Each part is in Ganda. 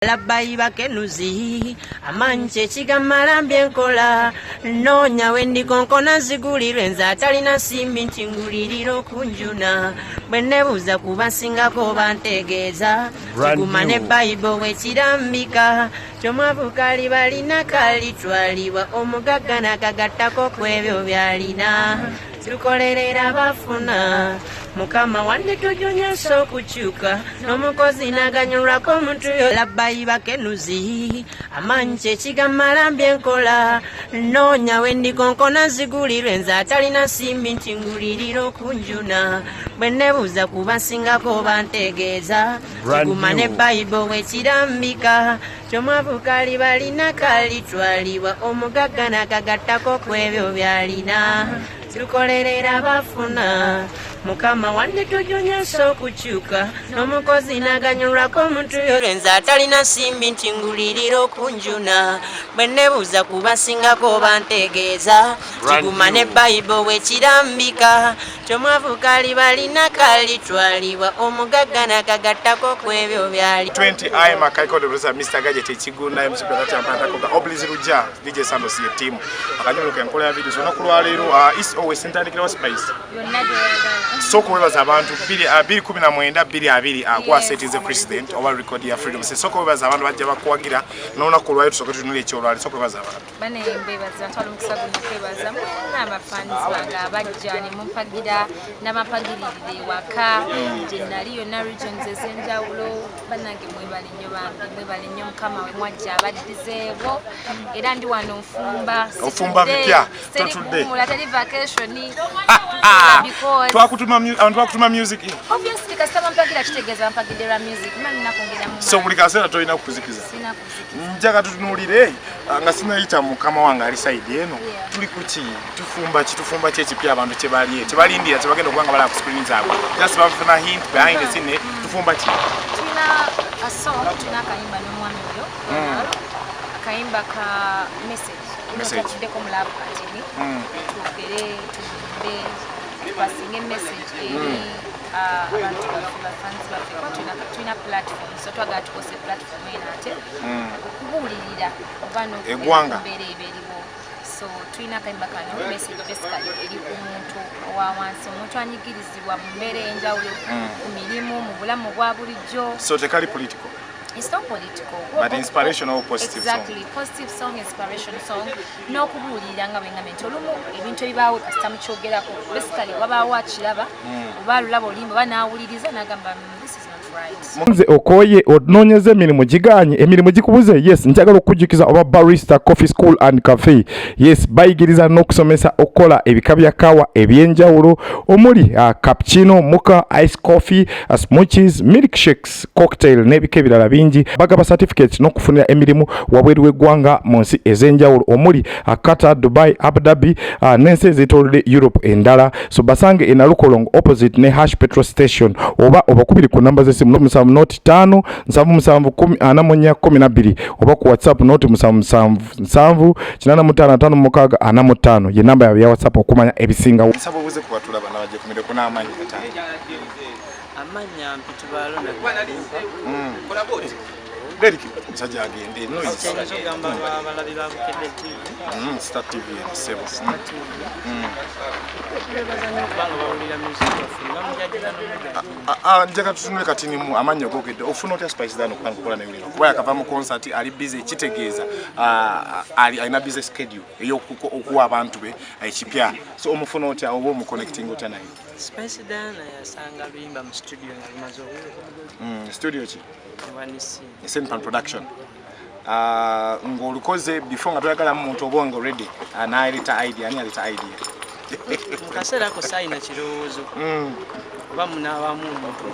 Labbayi bakenuzi amaanyi kyekigamala byenkola noonya wendikonkona zigulirwe nze atalina nsimbi nti ngulirira okunjuna bwe nebuuza kuba nsingako bantegeeza. Brand kiguma ne new. Bayibo bwekirambika kyomwavu kalibalina kalitwalibwa omugagga nakagattako ku ebyo byalina. Tukolerera bafuna mukama wanne tujonyesa okukyuka n'omukozi naganyulwako omuntu yo. Labbayi bakenuzi amaanyi kyekigamala byenkola noonya wendikonkona zigulirwe nze atalina nsimbi nti ngulirira okunjuna bwe nebuuza kuba nsingako bantegeeza. Brand kiguma ne new. Bayibo bwekirambika kyomwavu kalibalina kalitwalibwa omugagga nakagattako ku ebyo byalina. Tukolerera bafuna mukama wanne tujonyesa okukyuka n'omukozi naganyulwako omuntu yo nze atalina nsimbi nti ngulirira okunjuna bwe nebuuza kuba nsingako bantegeeza. Brand kiguma ne new. Bayibo bwekirambika kyomwavu kalibalina kalitwalibwa omugagga nakagattako ku ebyo byali. 20 I am Akaiko the producer, Mr. Gadget Ekigunda MC Production Pantako Obliz Ruja DJ Sandos ye team akanyolo enkola ya video olunaku lwaleero East or West ntandikira wa Spice. Yonna gyoyagala. Sooka webaza abantu 2019 2020 agwa set is the president oba record ya Freedom. So sooka webaza abantu bajja bakuwagira n'olunaku olwaleero tusooke tutunule ekyolwaleero. Sooka webaza abantu. Bane mbebaza, ntwala omukisa guno okwebaza mwenna abafans bange abajja ne mumpagira n'abampagiririra ewaka gye nali yonna, regions ez'enjawulo. Bannange mwebale nnyo, bambi mwebale nnyo. Mukama we mwajja abaddizeewo era ndi wano nfumba. Ofumba Situdde, bipya, teri totudde. kuwummula, teri vacation. Tukola because Abantu bakutuma music. Obviously kasita bampagira kitegeeza bampagidde lwa music, mba nina kwongera mu So buli kaseera tolina kukuzikiza. Sina kuzikiza. Njaga tutunuulire nga sinayita mukama wange ali side eno. Tuli kuki? Tufumba ki? Tufumba ki ekipya abantu kyebalye kyebalindira kyebagenda okuba nga balaba ku screen zaabwe? Just bafuna hint behind the scene. Tufumba ki? Tulina a song, tulina akayimba n'omwami oyo, akayimba ka message. Message. Tuddeko mu love katini, twogere, tugende tupasinge message eri abantu baffe, bafans baffe, kuba tulina platform, so twagala tukose platform eno ate okubuulirira oba Eggwanga. n'okubeera eba eriwo. So tulina akayimba kano, message basically eri ku muntu owa wansi, omuntu anyigirizibwa mu mbeera ey'enjawulo, ku mirimu, mu bulamu bwa bulijjo. So tekali political? It's not political. But inspirational, positive song. Exactly, positive song, inspiration song, n'okubuulirira nga bwe ngambye nti olumu ebintu ebibaawo kasita mukyogerako, basically wabaawo akiraba oba alulaba oluyimba oba n'awuliriza n'agamba, "This is not right." Nze okooye onoonyeza emirimu giganye, emirimu gikubuze. Yes, njagala okukujjukiza oba Barista Coffee School and Cafe. Yes, bayigiriza n'okusomesa okukola ebika bya kawa ebyenjawulo omuli cappuccino, mocha, ice coffee, smoothies, milkshakes, cocktail n'ebika ebirala bingi. Bagaba certificates n'okufunira emirimu wabweru w'eggwanga mu nsi ez'enjawulo omuli Qatar, Dubai, Abu Dhabi n'ensi ezeetoolodde Europe endala. So basange e Nalukolongo opposite ne Hash petrol station oba obakubiri ku namba z'essimu 0 7 05 77 10 44 12 oba ku WhatsApp 077 7 85 56 45 ye namba yaabwe ya WhatsApp okumanya ebisingawo. Nsaba obuze ku batulaba nabajekumireko n'amaanyi kataano. Amannya mpitibwa Ronald Alimpa. Deriki musajja agende noise. Kyenyiza okugamba abalabi ba Bukedde TV, Star TV eno ssebo. Star TV, bebaza nnyo okubanga bawulira music waffe nga mujajira n'omujajira. Njagala tutunule katinimu amannya ogogedde. Ofuna otya Spice Diana okubanga okola naye leero? Kuba yakava mu concert, ali busy, kitegeeza alina busy schedule ey'okuwa abantu be ekipya. So omufuna otya oba omuconnecting otya naye? Spice Diana yasanga luyimba mu studio nga lumaze okukola. Studio ki? Ewanisi. Senpan Production. Ng'olukoze before nga toyagalamu muntu oba nga already n'aleeta idea? Ani aleeta idea? Mu kaseera ako saayina kirowoozo oba munaabamu omuntu,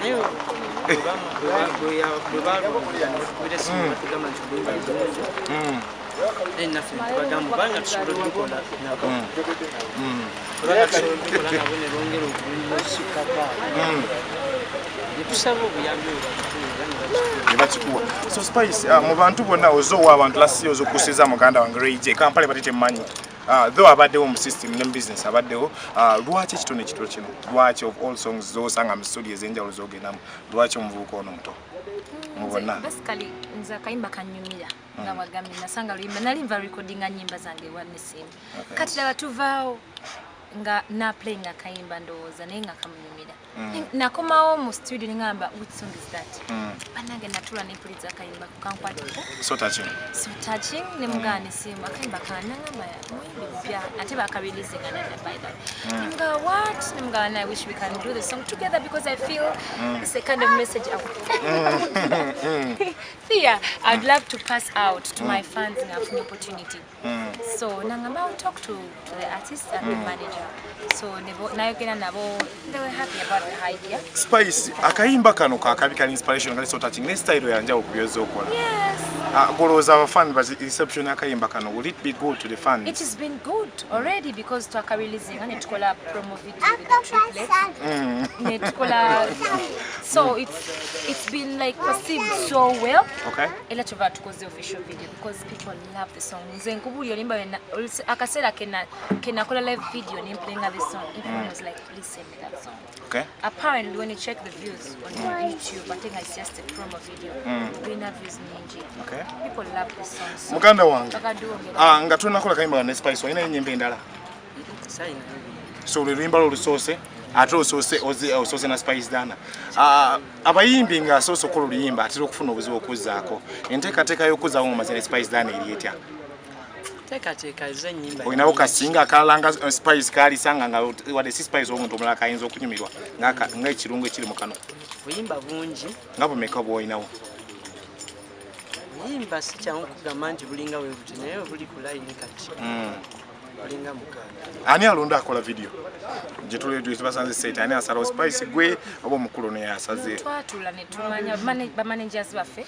naye bwe balukubira esimu batugamba nti oluyimba lulungi, naye naffe netubagamba obanga tusobola olukola nabo, obanga tusobola olukola nabo ne bongera okulusukkako awo, netusaba obuyambi obwo batutuula ne bakituwa. Ne bakikuwa. So Spice, mu bantu bonna oze owa abantu last year ozokusiza muganda wange Ray J, Kampala bati temmanyi. Though abaddewo mu system ne mu business abaddewo, lwaki ekitone ekito kino? Lwaki of all songs zosanga mu studio ez'enjawulo zogendamu, lwaki omuvubuka ono muto? Mu bonna. Basically nze akayimba kanyumira, nga wagambye nasanga luyimba, nali nva recordinga nyimba zange ewa Nesimu. Kati laba tuvaawo nga na playing akayimba, ndowooza naye nga kamunyumira. Nakomawo mu studio nengamba, "Which song is that?" Bannange, natula nempuliza akayimba kankwatako. So touching. So touching. Nemugamba, "Nesimu, akayimba kanangamba muyimbi mupya ate bakareleasinga nada, by the way." Nemugamba, "What?" Nemugamba, "I wish we can do the song together because I feel it's a kind of message I fear I'd love to pass out to my fans nga nfunye opportunity." So nangamba, "I'll talk to the artist and the manager." So nayogera nabo, they were happy about the idea. Spice, akayimba kano kakabi, kali inspiration, kali so touching ne style yanjawulo ku byozza okola. Yes. Ah, golowooza abafani bati reception y'akayimba kano, will it be good to the fans? It has been good already because twakareleasinga ne tukola promo video with the triplets ne tukola, so it's been like perceived so well. Era kyova tukoze official video because people love the song. Nze nkubuli olimba akaseera kenakola live video nemplayinga this song, everyone was like, "Please send me that song." Apparently when you check the views on YouTube, I think it's just a promo video, tulina views nyingi. People love the song, so Muganda wange, bakaduwongera. Ah, nga tonakola kayimba ne Spice, olina enyimba endala? Sayinayo. So olwo luyimba lwo olusoose, ate osoose osoose na Spice Dana. Ah, abayimbi nga asoose okukola oluyimba atera okufuna obuzibu okuzzaako. Enteekateeka y'okuzzaako mu mazina Spice Dana eri etya? Teekateeka ez'ennyimba. Olinawo kasinga akalala nga Spice kalisanga nga wadde si Spice, omuntu omulala kayinza okunyumirwa ng'ekirungo ekiri mu kano? Buyimba bungi. Nga bumeka bw'olinawo? Buyimba si kyangu kugamba nti bulinga bwe buti, naye buli ku layini kati bulinga 6. Ani alonda akola video gyetubasanze set? Ani asalawo? Spice gwe oba omukulu naye asaze? Twatula ne tumanya bamanagers baffe,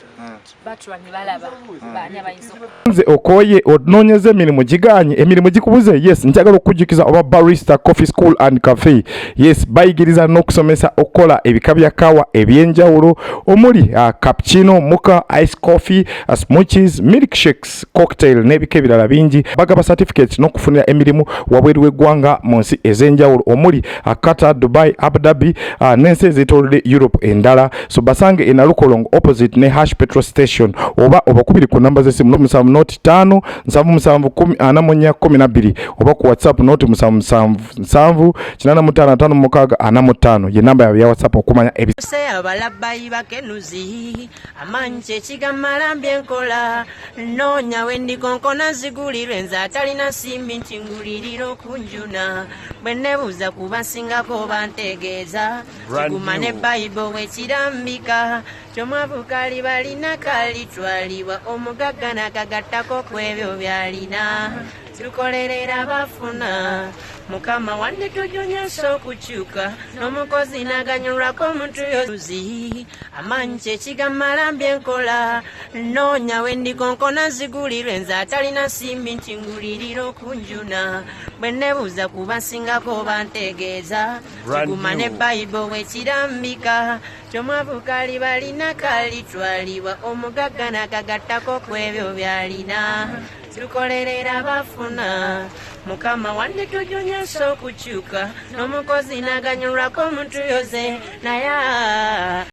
batula ne balaba baani abayinza Nze okooye, onoonyeza emirimu giganye, emirimu gikubuze? Yes, njagala okukujjukiza oba Barista Coffee School and Cafe. Yes, bayigiriza n'okusomesa okukola ebika bya kawa ebyenjawulo omuli cappuccino, mocha, ice coffee, smoothies, milkshakes, cocktail n'ebika ebirala bingi. Bagaba certificates n'okufunira emirimu wabweru w'eggwanga mu nsi ez'enjawulo omuli Qatar, Dubai, Abu Dhabi, n'ensi ezeetoolodde Europe endala. So basange e Nalukolongo opposite ne Hash petrol station, oba obakubiri ku namba z'essimu 070 577 10 44 12, oba ku WhatsApp 077 7 85 56 45 ye namba yaabwe ya WhatsApp okumanya ebi Se abalabbayi bakenuzi amanyi kyekigamala byenkola, noonya we ndikonkona zigulirwe nze atalina nsimbi nti ngulirira okunjuna bwe nebuuza kuba nsingako bantegeeza kiguma ne Bayibo bwekirambika kyomwavu kalibalina kalitwalibwa omugagga nakagattako ku ebyo byalina. Tukolerera bafuna, Mukama wanne tujonyesa okukyuka n'omukozi naganyulwako omuntu yozi amanyi kyekigamala byenkola, noonya we ndikonkona zigulirwe nze atalina nsimbi nti ngulirira okunjuna bwe nebuuza kuba nsingako bantegeeza kiguma ne Bayibo bwekirambika kyomwavu kalibalina kalitwalibwa omugagga nakagattako ku ebyo byalina. Tukolerera bafuna, Mukama wanne tujonyesa okukyuka n'omukozi naganyulwako omuntu yoze naye.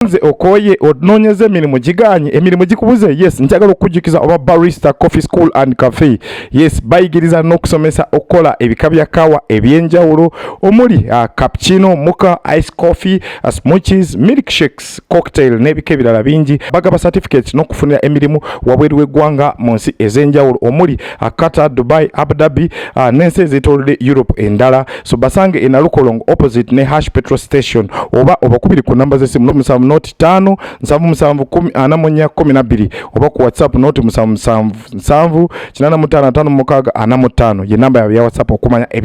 Nze okooye, onoonyeza emirimu giganye, emirimu gikubuze? Yes, njagala okukujjukiza oba Barista Coffee School and Cafe. Yes, bayigiriza n'okusomesa okukola ebika bya kawa ebyenjawulo omuli cappuccino, mocha, ice coffee, smoothies, milkshakes, cocktail n'ebika ebirala bingi. Bagaba certificates n'okufunira emirimu wabweru w'eggwanga mu nsi ez'enjawulo omuli Qatar, Dubai, Abu Dhabi, n'ensi ezeetoolodde Europe endala. So basange e Nalukolongo opposite ne Hash petrol station, oba obakubiri ku namba z'essimu 070 577 10 44 12, oba ku WhatsApp 077 7 85 56 45 ye namba yaabwe ya WhatsApp okumanya ebi